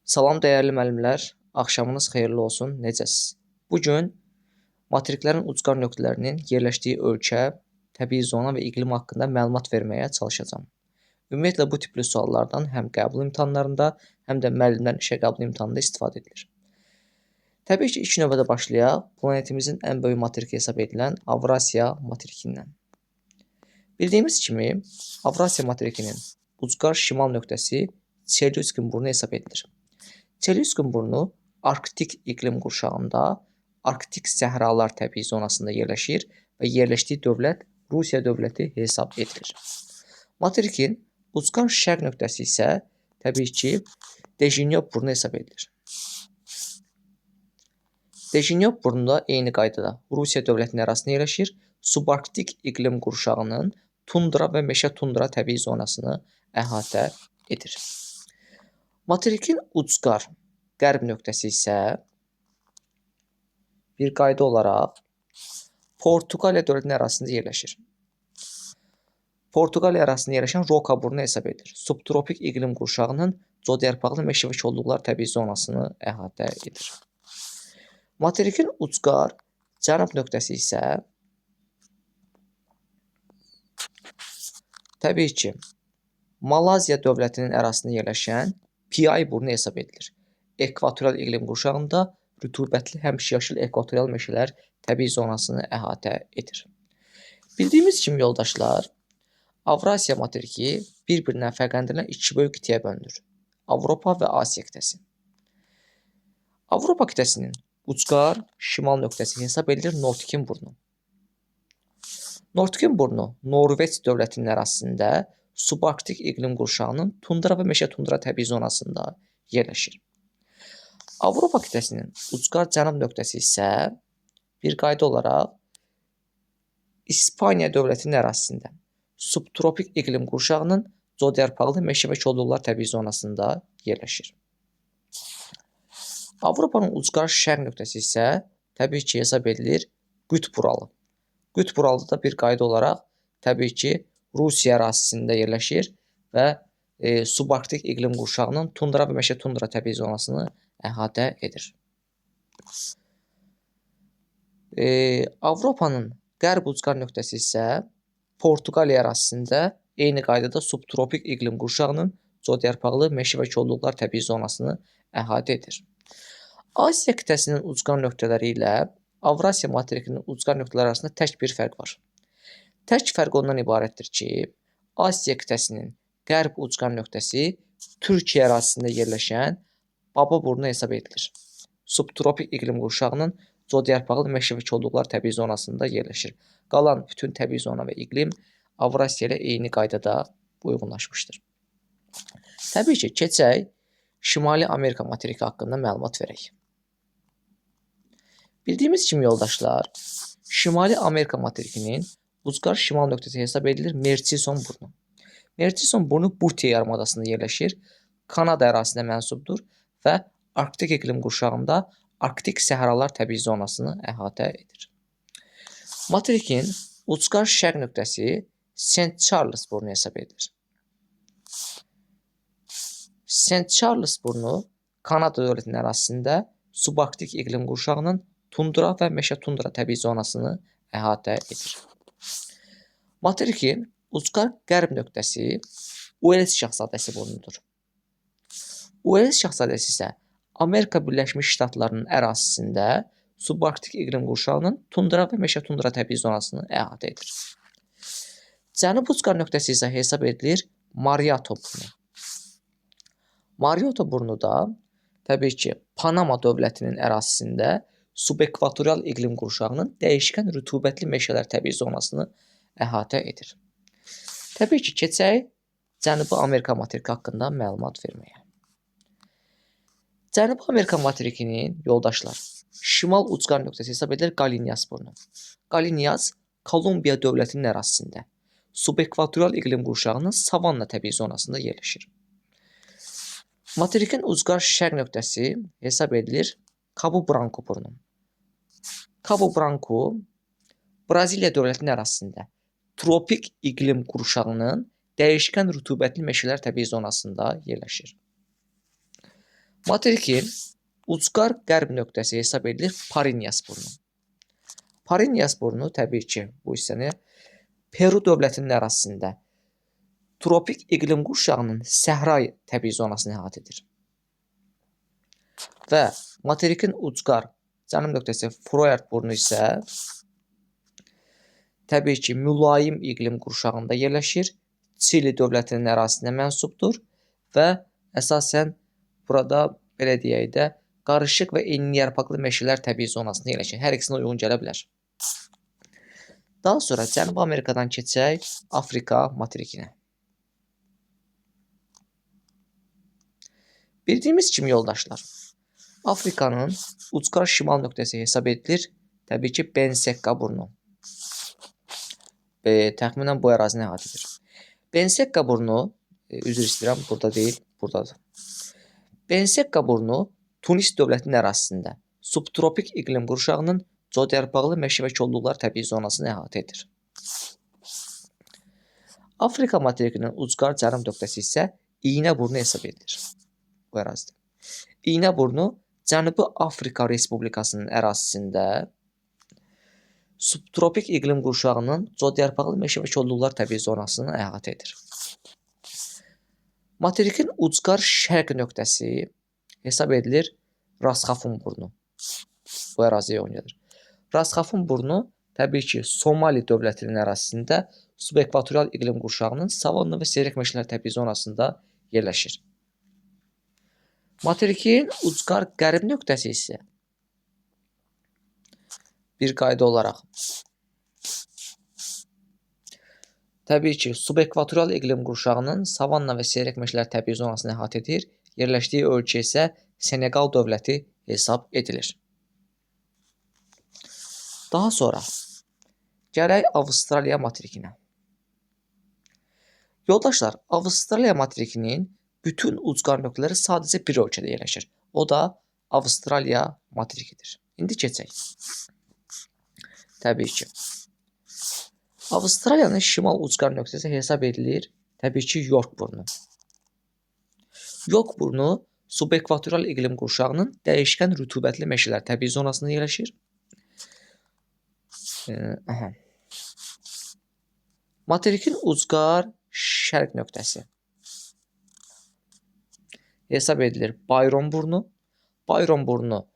Salam dəyərli müəllimlər, axşamınız xeyirli olsun, necəsiz? Bu gün materiklərin ucqar nöqtələrinin yerləşdiyi ölkə, təbii zona və iqlim haqqında məlumat verməyə çalışacağam. Ümumiyyətlə, bu tipli suallardan həm qəbul imtahanlarında, həm də müəllimlərin işə qəbul imtahanında istifadə edilir. Təbii ki, ilk növbədə başlayaq planetimizin ən böyük materiki hesab edilən Avrasiya materikindən. Bildiyimiz kimi, Avrasiya materikinin ucqar şimal nöqtəsi Çelyuskin burnu hesab edilir. Çelyuskin burnu Arktik iqlim qurşağında, Arktik səhralar təbii zonasında yerləşir və yerləşdiyi dövlət Rusiya dövləti hesab edilir. Materikin ucqar şərq nöqtəsi isə təbii ki, Dejnyov burnu hesab edilir. Dejnyov burnu da eyni qaydada Rusiya dövlətinin ərazisində yerləşir, subarktik iqlim qurşağının tundra və meşə tundra təbii zonasını əhatə edir. Materikin ucqar qərb nöqtəsi isə bir qayda olaraq Portuqaliya dövlətinin ərazisində yerləşir. Portuqaliya ərazisində yerləşən Roka burnu hesab edilir. Subtropik iqlim qurşağının codyarpaqlı meşə və kolluqlar təbii zonasını əhatə edir. Materikin ucqar cənub nöqtəsi isə təbii ki, Malayziya dövlətinin ərazisində yerləşən Piay burnu hesab edilir. Ekvatorial iqlim qurşağında rütubətli həmişəyaşıl ekvatorial meşələr təbii zonasını əhatə edir. Bildiyimiz kimi yoldaşlar, Avrasiya materiki bir-birindən fərqləndirilən iki böyük qitəyə bölünür. Avropa və Asiya qitəsi. Avropa qitəsinin ucqar şimal nöqtəsi hesab edilir Nordkin burnu. Nordkin burnu Norveç dövlətinin ərazisində subarktik iqlim qurşağının tundra və meşə tundra təbii zonasında yerləşir. Avropa qitəsinin ucqar cənub nöqtəsi isə bir qayda olaraq İspaniya dövlətinin ərazisində subtropik iqlim qurşağının codyarpaqlı meşə və kolluqlar təbii zonasında yerləşir. Avropanın ucqar şərq nöqtəsi isə təbii ki, hesab edilir Qütb Uralı. Qütb Uralı da bir qayda olaraq təbii ki, Rusiya ərazisində yerləşir və subarktik iqlim qurşağının tundra və meşə tundra təbii zonasını əhatə edir. Avropanın qərb ucqar nöqtəsi isə Portuqaliya ərazisində eyni qaydada subtropik iqlim qurşağının codyarpaqlı meşə və kolluqlar təbii zonasını əhatə edir. Asiya qitəsinin ucqar nöqtələri ilə Avrasiya materikinin ucqar nöqtələri arasında tək bir fərq var. Tək fərq ondan ibarətdir ki, Asiya qitəsinin qərb ucqar nöqtəsi Türkiyə ərazisində yerləşən Baba burnu hesab edilir. Subtropik iqlim qurşağının codyarpaqlı meşə və kolluqlar təbii zonasında yerləşir. Qalan bütün təbii zona və iqlim Avrasiya ilə eyni qaydada uyğunlaşmışdır. Təbii ki, keçək Şimali Amerika materiki haqqında məlumat verək. Bildiyimiz kimi yoldaşlar, Şimali Amerika materikinin ucqar şimal nöqtəsi hesab edilir Merçison burnu. Merçison burnu Butiye yarımadasında yerləşir, Kanada ərazisinə mənsubdur və Arktik iqlim qurşağında Arktik səhralar təbii zonasını əhatə edir. Materikin ucqar şərq nöqtəsi Sent Charles burnu hesab edilir. Sent Charles burnu Kanada dövlətinin ərazisində subarktik iqlim qurşağının tundra və meşə tundra təbii zonasını əhatə edir. Materikin ucqar qərb nöqtəsi Uels Şahzadəsi burnudur. Uels Şahzadəsi isə Amerika Birləşmiş Ştatlarının ərazisində subarktik iqlim qurşağının tundra və meşə tundra təbii zonasını əhatə edir. Cənub ucqar nöqtəsi isə hesab edilir Mariato burnu. Mariato burnu da təbii ki, Panama dövlətinin ərazisində subekvatorial iqlim qurşağının dəyişkən rütubətli meşələr təbii zonasını əhatə edir. Təbii ki, keçək Cənubi Amerika materiki haqqında məlumat verməyə. Cənubi Amerika materikinin yoldaşlar, şimal ucqar nöqtəsi hesab edilir Qalinyas burnu. Qalinyas Kolumbiya dövlətinin ərazisində subekvatorial iqlim qurşağının savanna təbii zonasında yerləşir. Materikin ucqar şərq nöqtəsi hesab edilir Cabo Branco burnu. Cabo Branco Braziliya dövlətinin ərazisində tropik iqlim qurşağının dəyişkən rütubətli meşələr təbii zonasında yerləşir. Materikin ucqar qərb nöqtəsi hesab edilir Parinyas burnu. Parinyas burnu təbii ki, bu hissəni Peru dövlətinin ərazisində tropik iqlim qurşağının səhra təbii zonasını əhatə edir. Və materikin ucqar cənub nöqtəsi Froyard burnu isə təbii ki, mülayim iqlim qurşağında yerləşir. Çili dövlətinin ərazisinə mənsubdur və əsasən burada belə deyək də qarışıq və enli yarpaqlı meşələr təbii zonasında yerləşir. Hər ikisinə uyğun gələ bilər. Daha sonra Cənubi Amerikadan keçək Afrika materikinə. Bildiyimiz kimi yoldaşlar, Afrikanın ucqar şimal nöqtəsi hesab edilir. Təbii ki, Bensekka burnu. Təxminən bu ərazini əhatə edir. Bensekka burnu, üzr istəyirəm, burada deyil, buradadır. Bensekka burnu Tunis dövlətinin ərazisində subtropik iqlim qurşağının codyarpaqlı meşə və kolluqlar təbii zonasını əhatə edir. Afrika materikinin ucqar cənub nöqtəsi isə İynə burnu hesab edilir bu ərazidə. İynə burnu Cənubi Afrika Respublikasının ərazisində subtropik iqlim qurşağının codyarpaqlı meşə və kolluqlar təbii zonasını əhatə edir. Materikin ucqar şərq nöqtəsi hesab edilir Rasxafun burnu. Bu əraziyə uyğun gəlir. Rasxafun burnu təbii ki, Somali dövlətinin ərazisində subekvatorial iqlim qurşağının savanna və seyrək meşələr təbii zonasında yerləşir. Materikin ucqar qərb nöqtəsi isə bir qayda olaraq təbii ki, subekvatorial iqlim qurşağının savanna və seyrək meşələr təbii zonasını əhatə edir. Yerləşdiyi ölkə isə Seneqal dövləti hesab edilir. Daha sonra gələk Avstraliya materikinə. Yoldaşlar, Avstraliya materikinin bütün ucqar nöqtələri sadəcə bir ölkədə yerləşir. O da Avstraliya materikidir. İndi keçək. Təbii ki, Avstraliyanın şimal ucqar nöqtəsi hesab edilir, təbii ki, York burnu. York burnu subekvatorial iqlim qurşağının dəyişkən rütubətli meşələr təbii zonasında yerləşir. Aha. Materikin ucqar şərq nöqtəsi hesab edilir Bayron burnu. Bayron burnu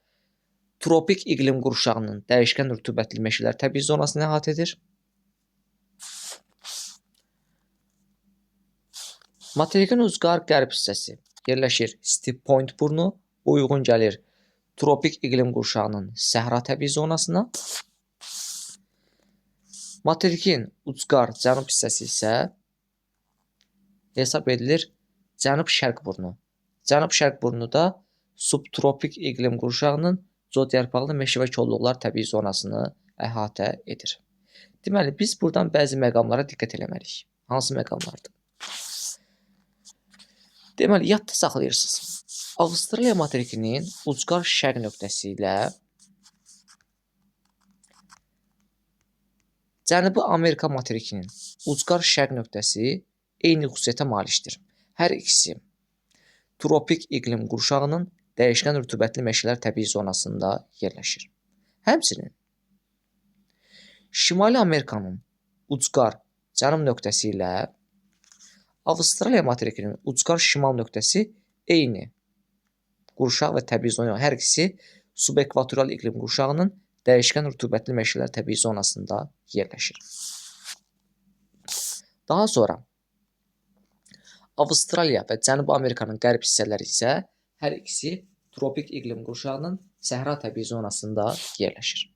tropik iqlim qurşağının dəyişkən rütubətli meşələr təbii zonasını əhatə edir. Materikin ucqar qərb hissəsi yerləşir Steep Point burnu, uyğun gəlir tropik iqlim qurşağının səhra təbii zonasına. Materikin ucqar cənub hissəsi isə hesab edilir cənub-şərq burnu. Cənub-şərq burnu da subtropik iqlim qurşağının codyarpaqlı meşə və kolluqlar təbii zonasını əhatə edir. Deməli, biz buradan bəzi məqamlara diqqət eləməliyik. Hansı məqamlardır? Deməli, yadda saxlayırsınız. Avstraliya materikinin ucqar şərq nöqtəsi ilə Cənubi Amerika materikinin ucqar şərq nöqtəsi eyni xüsusiyyətə malikdir. Hər ikisi tropik iqlim qurşağının dəyişkən rütubətli meşələr təbii zonasında yerləşir. Həmçinin Şimali Amerikanın ucqar cənub nöqtəsi ilə Avstraliya materikinin ucqar şimal nöqtəsi eyni qurşaq və təbii zona. Hər ikisi subekvatorial iqlim qurşağının dəyişkən rütubətli meşələr təbii zonasında yerləşir. Daha sonra Avstraliya və Cənubi Amerikanın qərb hissələri isə hər ikisi tropik iqlim qurşağının səhra təbii zonasında yerləşir.